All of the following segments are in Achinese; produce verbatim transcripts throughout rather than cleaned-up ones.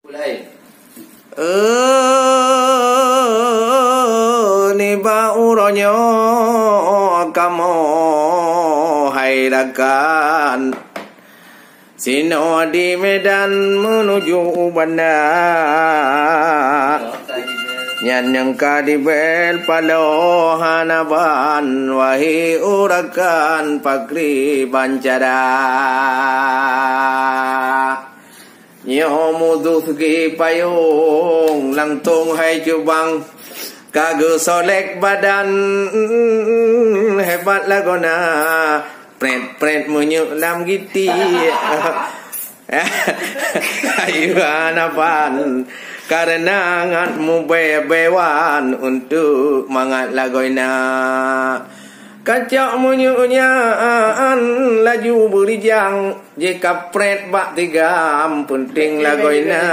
Eh, nibak uroe nyoe kamoe hai rakan, sinoe di Medan menuju u Banda. Nyan nyang ka dibel paloe hana ban, wahé u rakan pakriban cara. Nyoe muduh gipayong, langtong hai cubang, ka geusolek badan, hebat lagoena, pret-pret meunyeuk lam giti. Ayeuh hana ban, kareuna ngat mubée-bée wan untuk mangat lagoena. Kacok meunyoe nyan laju beurijang, jikaprét bak tigam, peunteng lagoena.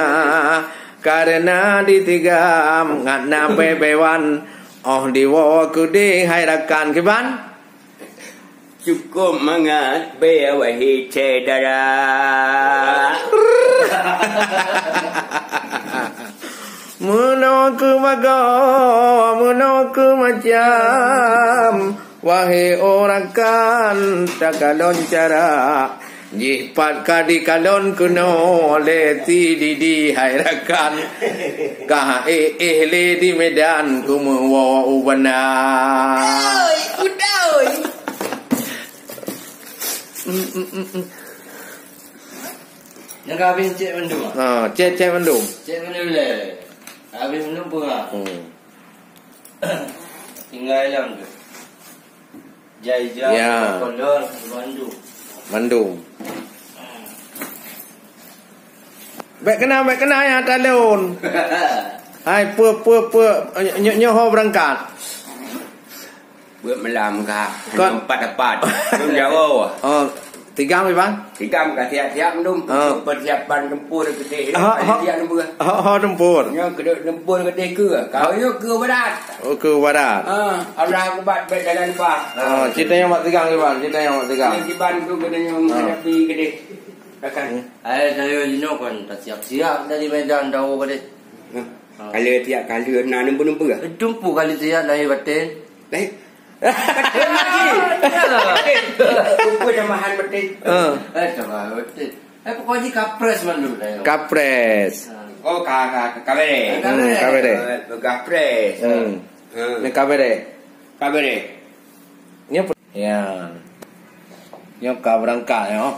Kareuna di tigam ngat na bée-bée wan, óh diwoe keudeh hai rakan kiban. Cukup mangat bée wahé syedara. Meunoe keu bagoe, meunoe keu macam, wahé ureuëng kan takalon cara. Jih pat ka dikalon keunoe lé sididi hai rakan. Ka éh-éh lé di Medan keumeuwoe u Banda. Oi, udoi. Mm, mm, mm, mm. Nyang ka habéh cek mandum, ah? Ha, cek, cek mandum. Cek mandum lé. Habéh mandum peurah. Hmm. Tinggai lam tu. Jai-jai, ya, kolor, mandum. Mandum. Bèk keunan, bèk keunan nyang talon. Hai, peue, peue, peue, nyoe, nyoe ho beurangkat. Buet malam ka, ka empat-empat. Belum jauh. Oh, tigam, Bang? Tigam ka siap-siap mandum. Oh. Persiapan tempur keudeh. Ha, ha. Siap tempur. Ha, ha, tempur. Nyoe keudeh tempur keudeh ke? Kau nyoe ke barat. Oh, ke barat. Ha, Allah kubat bèk dalam bah. Oh, cerita nyang mak tigam, Bang. Cerita nyang mak tigam. Yang kiban tu kena nyang menghadapi keudeh. Rakan. Hmm. Hai, saya jinoe kon tasiap-siap dari Medan tahu keudeh. Hmm. Ha. Kalau tiap kali na nempu-nempu ke? Tumpu kali tiap lahir batin. Lahir. Betul lagi. Ya. Betul. Rupa tambahan betul. Ha. Eh, tambahan betul. Eh, pokoknya kapres mandum dah, ya. Kapres. Ha. Oh, ka, ka, ka, kabere. Hmm, kabere. Eh, peugah pres. Hmm. Ha. Ni kabere. Kabere. Ni apa? Ya. Nyoe ka beurangkat, nyoe.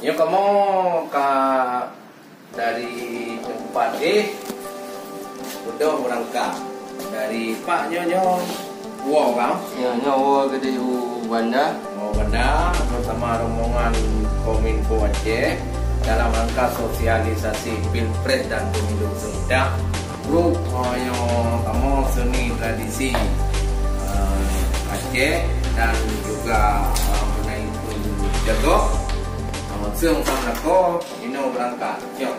Nyoe kamoe ka dari teumpat éh, beudôh beurangkat. Dari pat nyoe, nyoe woe, Bang? Ya, nyoe woe keudeh u Banda. Woe Banda bersama rombongan Kominfo Aceh dalam rangka sosialisasi Pilpres dan Pemilu serentak. Grup, eh, nyoe kamoe seni tradisi, eh, Aceh dan juga, eh, meunai pun jagoe. Eh, seung sang lakoe, inoe beurangkat. Cok.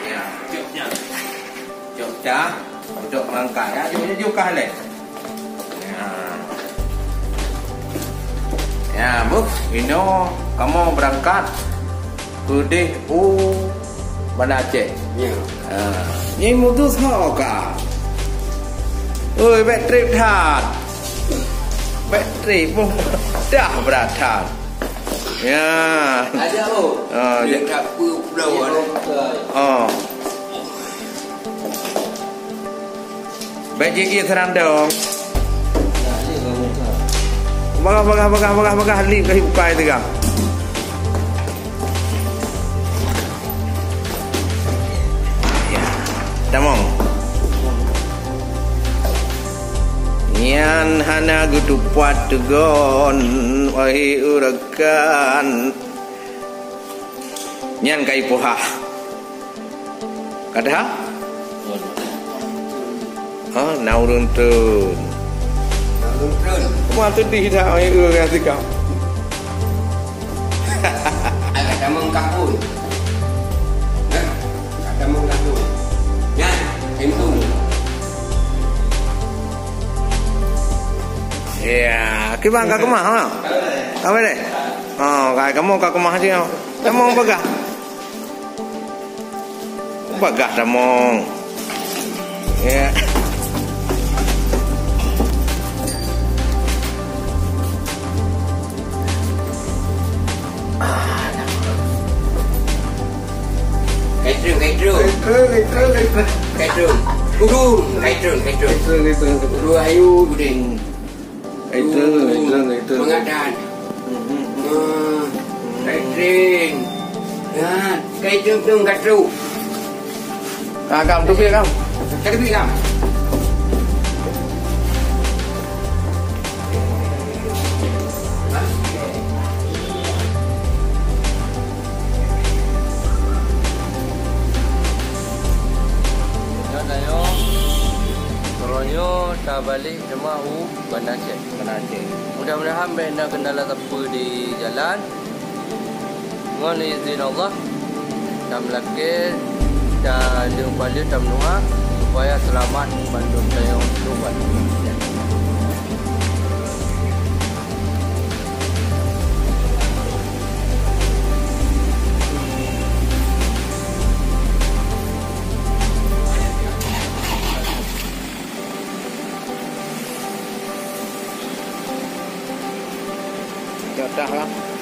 Ya, cok nyan. Cok cah, cok beurangkat. Ya, cok, cok kah lé. Ya. Ya, beuh, inoe kamoe beurangkat keudeh u Banda Aceh. Ya. Ha. Nyoe mutus ho ka. Oi, bèk trép that. Bèk trép, boh dah brat that. Ya. Ada, oh. Ha, dia ja- tak apa pulau, ya, ada. Oh. Bèk jih-jih seurang dong. Bagah, bagah, bagah, bagah, bagah, lip ka hi bukai teuga. Ya. Tamong. Nyan hana geutupat teugon, wahé ureueng kan. Nyan ka ipoh ha. Ka that? Ha, na ureueng treun. Na ureueng treun. Cuma sedih that, ai, ureueng nyang sikap. Ai, ka tamong kahun. Nah, ka tamong kahun. Nyan, pintu. Ya, kiban ka keumah, ha? Apa ni? Oh, ka kamoe ka keumah je, ha? Tamong bagah. Bagah tamong. Ya. Kai treun, kai treun. Kai treun, kai treun, kai treun. Kai treun. Turun, kai treun, kai treun. Kai treun, kai treun, kai treun. Turun, ayu, Udin. Kai treun, kai treun, kai treun. Mangat that. Hmm. Ah, kai treun. Ah, kai treun, treun, kai treun. Ah, kam, teubiet kam. Teubiet kam. Nyoe tanyoe, uroe nyoe tabalek teuma u Banda Aceh. Banda Aceh. Mudah-mudahan bèk na kendala sapeue di jalan. Ngon izin Allah, tameulakèe dan lheueh nyan tameudoa supaya seulamat bandum tanyoe. Dah, dah lah.